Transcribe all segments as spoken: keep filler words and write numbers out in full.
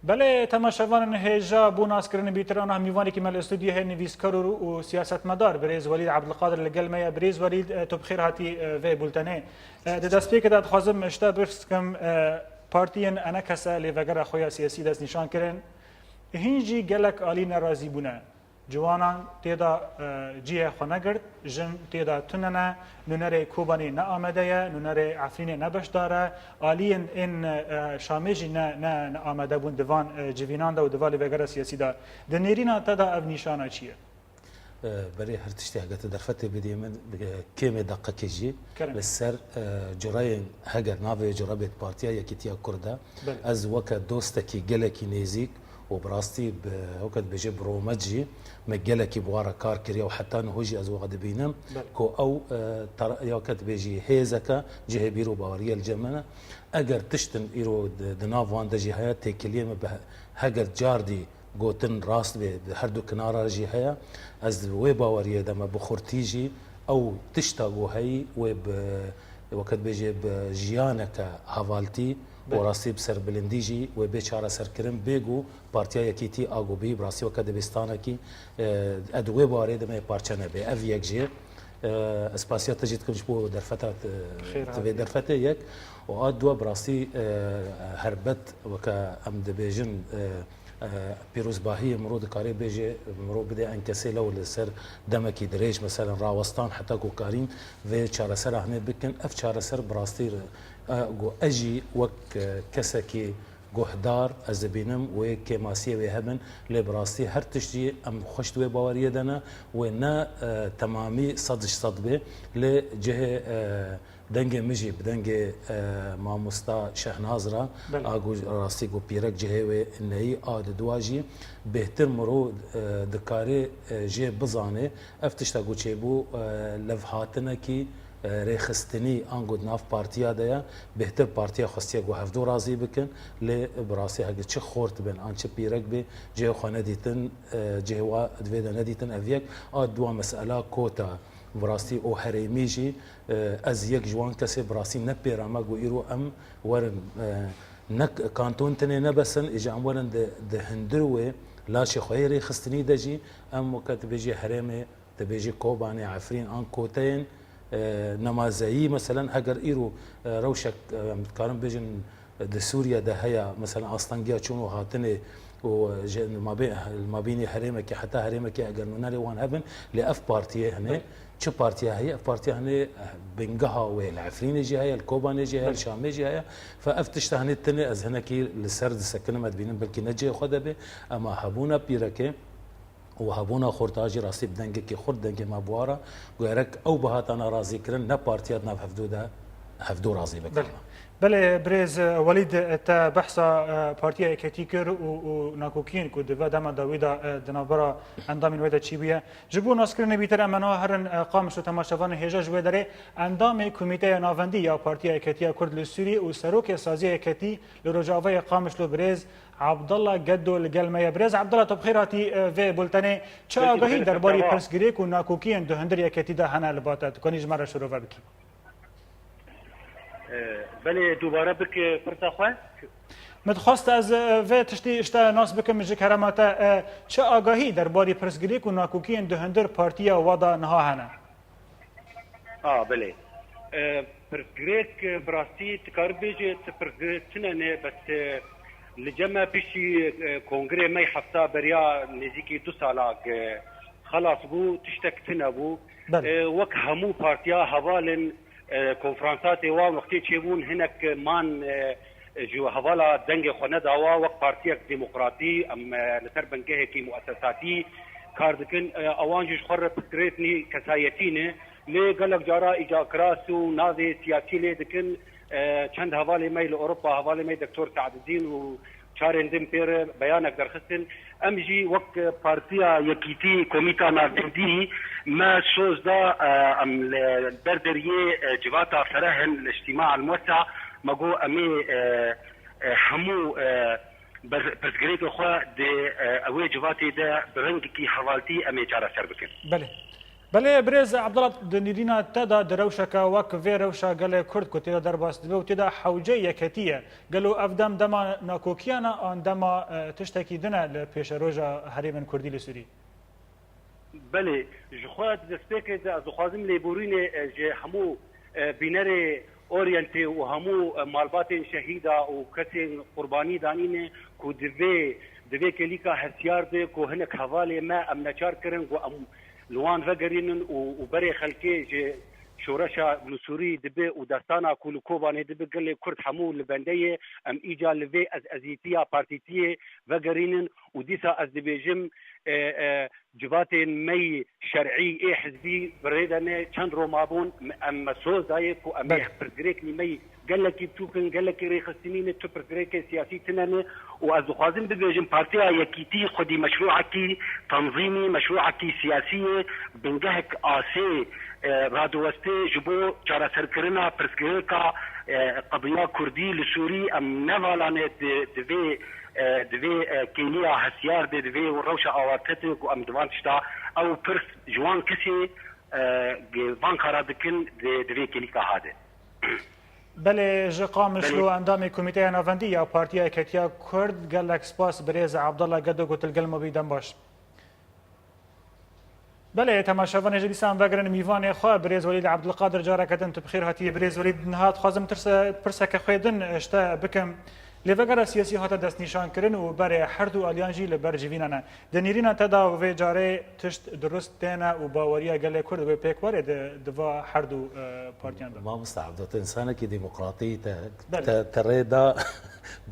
Belê, temaşevanên hêja, bo naskirinê bîtir, ana mîvanekî me li stûdyoyê heye, nivîskar û, û siyasetmedar birêz Welîd Ebdulkadir li gel me ye. Birêz Welîd, e, tu bi xêr hatî, e, vê bultenê. E, di destpêkê de dixwazim ji te bipirs bikim, e, partiyên ENKS lêvegera xwe ya siyasî destnîşan kirin. Hîn jî gelek alî nerazî bûne. Ciwanan tê de, e, cihê xwe negirt, jin tê de tune ne, nûnerê Kobanê ne amade ye, nûnerê Efrînê ne beşdar e, aliyên ên, e, Şamê jî ne, ne, ne amade bûn di van, e, civînan de û di van lêvegera siyasî de. Di nêrîna te de ev nîşana çi ye? E, berê her tiştî heke tu derfetê bidî min, e, kêmê deqekê jî Kerem. Li ser, e, cureyên heger navê cure bêt Partiya Yekîtiya Kurd e. Belê. Ez weke dostekî gelekî nêzîk û bi rastî bi, weke dibêje bi romet jî me gelekî bi wan re kar kiriye û heta niho jî ez wiha dibînim Belê. Ku ew, e, tara-, ya weke dibêjî hêzeke cihê bîr û baweriyê li cem min e. Eger tiştin îro di, di nav wan de jî heye, têkiliyê me bi he-, heger cardî gotin rast bê, di her du kinara jî heye. Ez di wê baweriyê de me bi xurtî jî ew tişta ku heyî wê bi, weke dibêje bi jiyaneke hevaltî û Belê. Rastî bi serbilindî jî wê bê çareserkirin, bê ku Partiya Yekîtî a ku bî, bi rastî weke dibistanekî, e, ez di wê baweriyê de me yê parçe nebe. Ev yek jê, e, ez spasiya te jî dikim ji bo derfeta te, Xêr tu vê hatî. Derfetê yek û a dua bi rastî, e, herbet weke em dibêjin, e, e, pîrozbahiyê mirov dikare bêje, mirov bide ENKSê lew li ser demekî dirêj, meselen rawestan heta ku karîn vê çaresera hinê bikin. Ev çareser bi rastî re, e, ku ez jî wek, e, kesekî guhdar ez dibînim wê kêmasiyê wê hebin, lê bi rastî her tişt jî em xweş di wê baweriyê de ne, wê ne, e, temamî sed ji sed bê, lê cihê, e, Dengê min jî bi dengê, e, mamosta Şehnaz re, Belê. A ku rastî ku pîrek cihê wê neyî a di dua jî bêhtir mirov, e, dikare, e, jê bizane. Ev tişta ku çêbû, e, levhatinekî, e, rêxistinî ango di nav partiya de ye. Bêhtir partiya xwestiye ku hevdu razî bikin, lê bi rastî heke çi xort bin an çi pîrek bê, cihê xwe nedîtin, e, cihê wa di vê de nedîtin. Ev yek, a dua mesela kota. Bi rastî û herêmî jî, e, ez yek ji wan kesê bi rastî ne pêra me ku îro em werin, e, ne k-, kanton tenê nebesin, îca em werin di, di hundir wê laşê xwe yê rêxistinî de jî, em weke tu bêjî herêmê, tu bêjî Kobanê, Efrîn an koteyên, e, nemazeyî, meselen, heger îro, e, rewşek, e, em dikarin bêjin, di Sûriye de heye, mesela astengiya çûn û hatinê û ji mabê-, li mabînî herêmekê heta herêmekê eger nûnerê wan hebin, lê ev partiyê hene, Belê. Çi partiya heye? Ev partiya hene, eh, bingeha wê li Efrînê jî heye, li Kobanê jî heye, li Belê. Şamê jî heye. Fe ev tişta hene tine ez hinekî li ser disekinim, ez dibînim belkî ne cihê xwe de be, ema hebûna pîrekê, û hebûna xurta jî rastî bi dengekî xurt, dengê me bi wa re, gerek ew bihata nerazîkirin, ne partiya di nav hevdû de hevdû razî bike. Belê. Belê, birêz Welîd, te behsa, e, Partiya Yeketî kir û, û nakokiyên ku di ve dema dawî de, e, di navbera endamên wê de çîbûye. Ji bo naskirinê bîtir em ê niha herin, e, Qamişlo, temaşevanên hêja ji wê derê endamê Komîteya Navendî ya Partiya Yeketiya Kurd li Sûriyê û Serokê Saziya Yeketî li Rojavayê Qamişlo birêz Abdullah Geddo li gel me ye. Birêz Abdullah, tu bi xêr hatî, e, vê bultenê. Çi Belkî agahî xêr derbarî teva. Pirsgirêk û nakokiyên di hundir yeketî de hene li ba te? Tu kanî ji me re şirove bikî? E, belê, dubare bik, e, pirsa xwe. Min dixwest ez, e, vê tiştî ji te nas bikim ji kerema te. E, çi agahî derbarî pirsgirêk û nakokiyên di hundir partiya we de niha hene? A, belê. E, pirsgirêk, e, bi rastî tu karî bêjî, tu pirsgirêk tune ne, bes, e, li cem me piştî, e, kongrê me yê hefta beriya nêzîkî du sala, e, xelas bû, tiştek tune bû. Belê. E, wek hemû partiya hevalên, e, konferansatê wan wextê çêbûn hinek man, e, ji hevala dengê xwe nedawa, wek partiyek demokratî, em, e, li ser bingehekî muesesatî kar dikin. E, ewan jî ji xwe re pirsgirêk nî kesayetî ne. Lê gelek cara îca kiras û navê siyasî lê dikin. E, çend hevalê me li Ewropa, hevalê me Doktor Seadeddîn û çarên din pê re beyanek derxistin. Em jî wek Partiya Yekîtî, Komîta Navendî me soz da, e, em li ber deriyê, e, civata fereh in, li îctîma el-muwessa, me got em ê, e, e, hemû, e, ber-, pirsgirêkê xwe di, e, ewê civatê de bi rengekî hevaltî em ê çareser bikin. Belê. Belê, birêz Abdullah, di nîrîna te de di rewşeke wek vê rewşa gelê Kurd ku tê de derbas dibe û tê de hewceyê yeketî ye, gelo ev dem dema nakokiyan e an dema, e, tiştekî din e li pêşeroja herêmên Kurdî li Sûrî? Belê, ji xwe di destpêkê de ez dixwazim lêborînê, e, ji hemû, e, bînerê Orientê û hemû, e, malbatên şehîda û kesên qurbanî danîne ku di vê, di vê kêlîka hestiyar de ku hinek hevalê me em neçar kirin ku em li wan vegerînin û, û berê xelkê ji şoreşa li Sûrî dibe û destana ku li Kobanê dibe gelê Kurd hemû li bende ye, em îca li vê ez-, ezîtiya partîtiyê vegerînin û dîsa ez dibêjim, e, e, civatên me yî şer'î ê hizbî bi rê de ne, çend ro mabûn, em me soz dayê ku em ê Belê. pirsgirêkî me yî gelekî biçûk in, gelekî rêxistinî ne, tu pirsgirêkê siyasî tine ne û ez dixwazim bibêjim Partiya Yekîtî xwedî meşrûekî tanzîmî, meşrûekî siyasî ye, bingehek asê, e, radiweste ji bo çareserkirina pirsgirêka, e, qediya Kurdî li Sûrî em ne vala ne di, di vê, e, di vê, e, kêliya hestiyar de, di vê rewşa awarte de ku em di van tişta ew pirs ji wan kesê, e, van kara dikin di, di vê kêlîka ha de. Belê, ji Qamişlo Belê. endamê Komîteya Navendî ya Partiya Yeketiya Kurd, gelek spas birêz Abdullah Gedo ku tu li gel me bî, dem baş. Belê, temaşevanê ji dîsan vegerin mîvanê xwe, birêz Welîd Abdulkadir, careke din tu bi xêr hatî. Birêz Welîd, niha dixwazim tirse, pirseke xwe din ji te bikim. Lêvegera siyasî hate destnîşankirin û berê her du aliyan jî li ber civîna ne. Di nîrîna te de vê carê tişt dirust têne û baweriya gelê Kurd wê pêk were di, di va her du, e, partiyan de? Mamosta Evdo, tu insanekî demokratî te, Belê. te, te rê da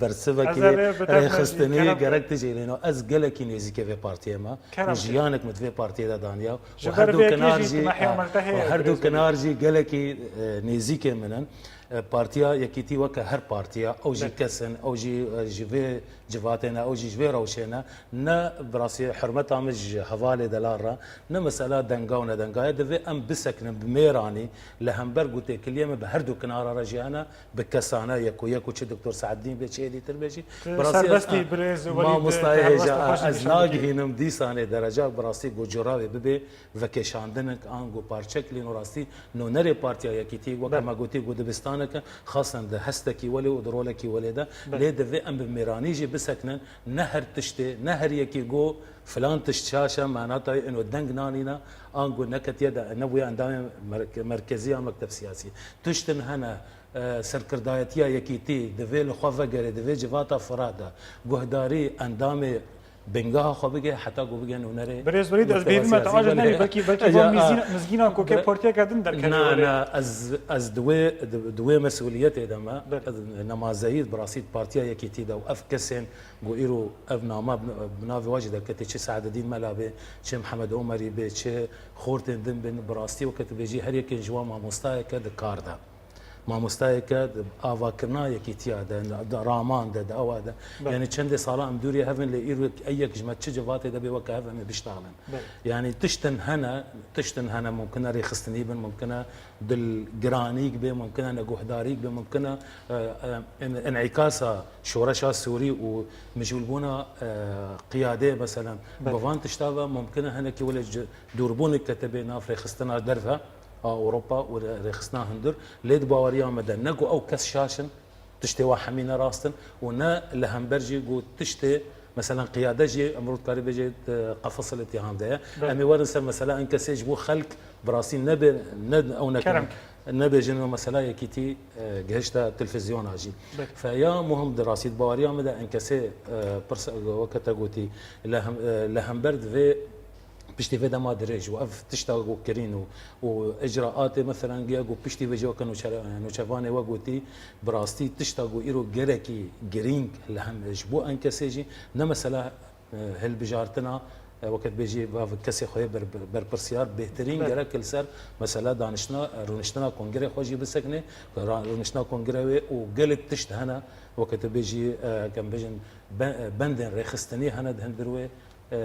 bersivekî Ez ê rê bidem rêxistinî jî, kerem gerek te. tijî lêno. Ez gelekî nêzîkê vê partiyê me. Kerem û te. jiyanek min di vê partiyê de daniya. Ji û ber her du vê yekê kinar jî jî, tu mehiya ha, me û her du birêz kinar Welîd. jî gelekî, e, nêzîkê min in. E, Partiya Yekîtî weke her partiya, ew jî Belê. kes in, ew jî, e, ji vê civatê ne, ew jî ji vê rewşê ne. Ne bi rastî hurmeta min ji hevalê delal re, ne mesela denga û nedenga ye. Divê em bisekinin bi mêranî, li hember ku têkiliyê me bi her du kinara re jî hene, bi kesane yek û yek û çi Doktor Seedîn bê, çi êdî tir bê jî. Tu Bi rastî ez, serbestî, a, birêz Welîd, mamostayê te hêja, helwesta xwe a, jî ez dîsa dikî. nagihînim dîsanê dereca bi rastî ku curaê bibe vekeşandinek an ku parçek lê no rastî nûnerê Partiya Yekîtî weke Belê. me gotî ku dibistaneke xasen di hestekî welê û di rolekî welê de. Belê. Lê divê em bi mêranî jî bisekinin, ne her tiştê, ne her yekî got filan tişt şaş e, manatayê ino deng nanîne, an got neketiye de, nebûye endamê merke-, merkezî ya mekteb siyasî. Tiştin hene, e, serkirdayetiya Yekîtî divê li xwe vegere, divê civata Firat de guhdarî endamê bingeha xwe bige, heta ku bige nûnerê Birêz Welîd, ez mekteba bêvî me te siyasî aciz belê. nebî, belkî, belkî Ya, van a, mizgîna, mizgîna kokê bire-, partiyeke din derkeve Na, welê. na, ez, ez di wê, di, di wê mesûliyetê de me, Belê. ez nemazeyî bi rastî Partiya Yekîtî de û ev kesên ku îro ev nama bi, bi navê wa jî derketê, çi Seededîn Mela bê, çi Mihemed Omerî bê, çi xortên din bin, bi rastî weke tu bêjî her yekên ji wan mamostayeke di kar de. Mamostayeke di avakirina yekîtiya de, di raman de, di ewa de. Belê. Yanî çendê sala em dûrî hev in, lê îro ey yek ji me çi civatê de bê weke hev em ê biştaxlin. Belê. Yanî tiştin hene, tiştin hene mumkin e rêxistinî bin, mumkin e dilgiranîk bê, mumkin e neguhdarîk bê, mumkin e, e, e, en-, enîkasa şoreşa Sûrî û mijûlbûna, e, qiyadê, meselen, Belê. bi van tişta ve mumkin e hinekî wele ji dûrbûnek ketibe nav rêxistina derve a Ewropa û rê-, rêxistina hundir. Lê di baweriya me de ne ku ew kes şaş in, tiştê wa hemî ne rast in û ne li hember jî ku tiştê, meselen, qiyade jî, em rû dikarî bêjê, e, qefes îtîham de ye. Belê. Em ê werin ser mesela enkesê ji bo xelk bi rastî nebe, ne ew nekin, Kerem. nebêjin û mesela yekîtî, e, gihişte televîzyona jî. Belê. Fe ya muhim di rastî di baweriya me de enkesê, e, pirs-, weke te gotî, li hem-, e, li hember divê piştî vê dema dirêj û ev tişta ku kirîn û, û icraatê, meselen, giya ku piştî vê jî weke nûçe-, nûçevanê we gotî, bi rastî tişta ku îro gelekî girîng li hem ji bo enkesê jî, ne mesela, e, hilbijartina, e, weke dibêjî, va kesê xwe yê ber-, ber-, berpirsiyar, bêhtirîn Belê. gerek li ser mesela daniştina, e, rûniştina kongrê xwe jî bisekine, ra-, rûniştina kongrê wê û gelek tişt hene, weke tu bêjî, e, em bêjin, be-, bendên rêxistinî hene di hundir wê, e,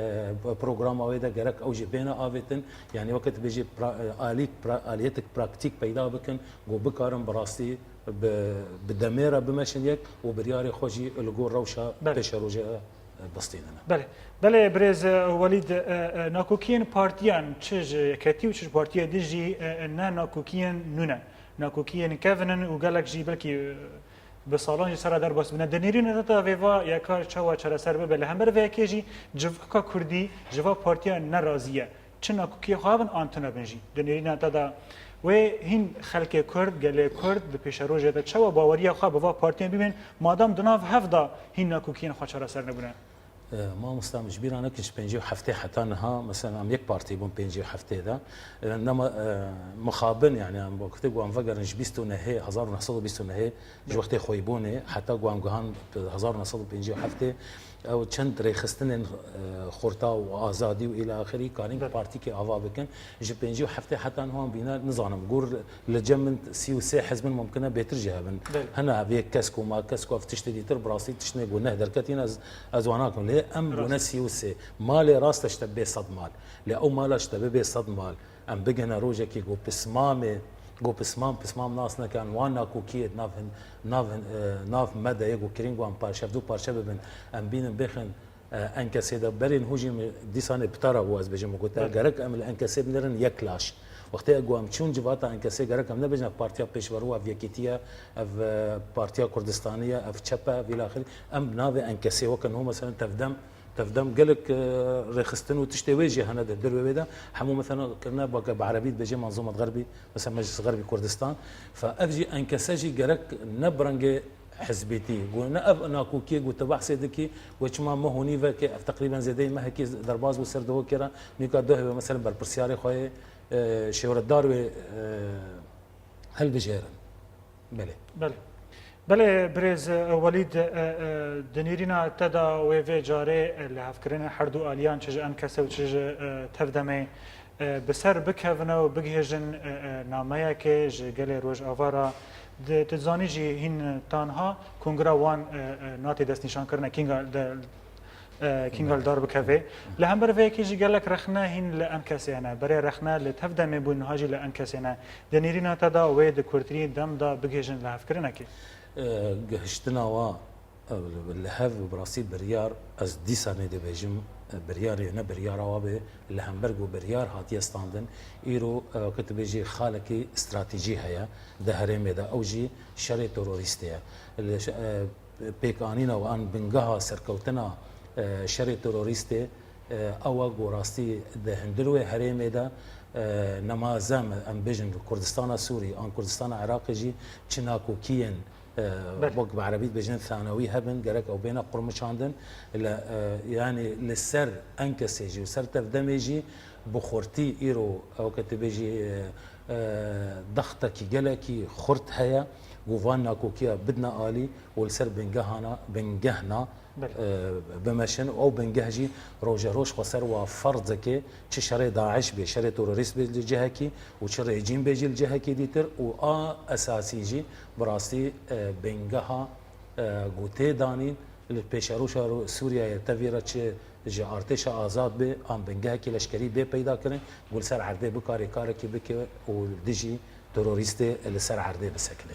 programa wê de gerek ew jî bêne avêtin. Yanî weke tu bêjî pra-, e, alîk, pra-, aliyetek praktîk peyda bikin, ku bikarin bi rastî bi, bi demê re bimeşin yek û biryarê xwe jî li gor rewşa Belê. pêşerojê bistînine. Belê, belê birêz Welîd, e, e, nakokiyên partiyan çi ji yeketî û çi ji partiyê din jî, e, e, ne nakokiyên nû ne. Nakokiyên kevin in û gelek jî belkî, e, bi salan jî sera derbas bûne. Di nêrîna te de vêva yeka çawa çareser bibe? Li hember vê yekê jî civaka kurdî ji va partiyan nerazî ye. Çi nakokiyê xwe hebin an tune bin jî. Di nêrîna te de wê hîn xelkê kurd, gelê kurd di pêşerojê de çawa baweriya xwe bi va partiyan bibin, madam di nav hev de hîn nakokiyên xwe çareser nebûne? E, mamosta, em ji bîra nekin, ji pêncî û heftê heta niha, mesela, em yek partî bûn pêncî û heftê de. E, nema, e, mixabin, yani, em wekî ku em vegerin ji bîst û nehê, hezar û neh sed û bîst û nehê, ji wextê xweyîbûnê, heta ku em gihan hezar û neh sed û pêncî û heftê, ew çend rêxistinên, e, xurta û azadî û îla axirî karîn Belê. partîkê ava bikin. Ji pêncî û heftê heta niha em bîne, nizanim, gor li cem min sî û sê hizbin mumkin e bêtir jî hebin. Belê. Hene ev yek kesk û ma kesk û ev tiştê dîtir, bi rastî tiştê ku neh derketîne, ez, ez wan nakim. Lê em Rast. bûne sî û sê. Malê rast e ji te bê sed mal. Lê ew mala ji te bibê sed mal. Em bigihine rojekê ku pismamê, ku pismam, pismam nas nekin, wan nakokiyê di nav hin-, nav hin-, e, nav me de yê ku kirîn ku em parçe, du parçe bibin. Em bînin bêxin, e, enkesê de. Berên hû jî min dîsanê pitara bû, ez bêjim, min got, Belê. gerek em li enkesê binêrin yek laş. Wextê ku em çûn civata enkesê, gerek em nebêjin ev partiya pêşverû, ev yekîtî ye, ev, e, partiya Kurdistanî ye, ev çep e, ev îlaxirî. Em bi navê enkesê weke niho, meselen, tevdem, tevdem gelek, e, rêxistin û tiştê wê jî hene di hundirê wê de. Hemû, meselen, kirine, weke bi erebî dibêje Manzûmet Xerbî, mesela Meclis Xerbî Kurdistan. Fe ev jî enkese jî gerek ne bi rengê hizbîtî, ku ne ev nakokiyê ku tu behsê dikî, ku çima meh û nîvekê, ev teqrîben zêdeyî mehekî derbas bû ser dihokê re, nîka duhê wê, meselen, berpirsyarê xwe yê, e, şêwretdar wê, e, hilbijêrin. Belê. Belê. Belê, birêz, e, Welîd, e, e, di nêrîna te de wê vê carê, e, lihevkirinên her du aliyan, çi ji enkesê û çi ji, e, tevdemê, e, bi ser bikevine û bigihêjin, e, e, nameyekê ji gelê Rojava re. Di, tu dizanî jî hîn tanha kongra wan, e, e, natê destnîşankirinê, kînga de, e, kînga li dar bikeve. Li hember vê yekê jî gelek rexne hîn li enkesê hene. Berê rexne li tevdemê bû, niha jî li enkesê ne. Di nêrîna te de wê di kurtirî dem de bigihêjin lihevkirinekê? E, gihiştina wa, e, li hev bi rastî biryar, ez dîsa nê dibêjim, e, biryarê ne biryara wa bê, li hember ku biryar hatiye standin, îro, e, weke tu bêjî xalekî stratejî heye di herêmê de, ew jî şerê terorîstê ye. Li şe-, e, pêkanîna û an bingeha serkewtina, e, şerê terorîstê, e, ew e ku rastî di hundir wê herêmê de, e, nema zem, em bêjin Kurdistana Sûrî an Kurdistana Iraqê jî çi nakokiyên, e, Belê. wek bi erebî dibêjin thanewî hebin, gerek ew bêne qurmiçandin. Li, e, yanî li ser enkesê jî û ser tevdemê jî bi xurtî îro, ew ke tu bêjî, e, e, dextekî gelekî xurt heye ku van nakokiya bidine alî û li ser bingehana, bingehna, Belê. e, bimeşin. Ew bingeh jî roje roj xweser wa ferz dike, çi şerê DAIŞ bê, şerê terorîst bê li cihekî û çi rejîm bê jî li cihekî dîtir û a esasî jî bi rastî, e, bingeha, e, ku tê danîn, li pêşerûşa Rû-, Sûriyeyê tevî re çi ji artêşa azad bê, an bingehekî leşkerî bê peyda kirin, ku li ser erdê bikarê karekî bike û li dijî terorîstê li ser erdê bisekine.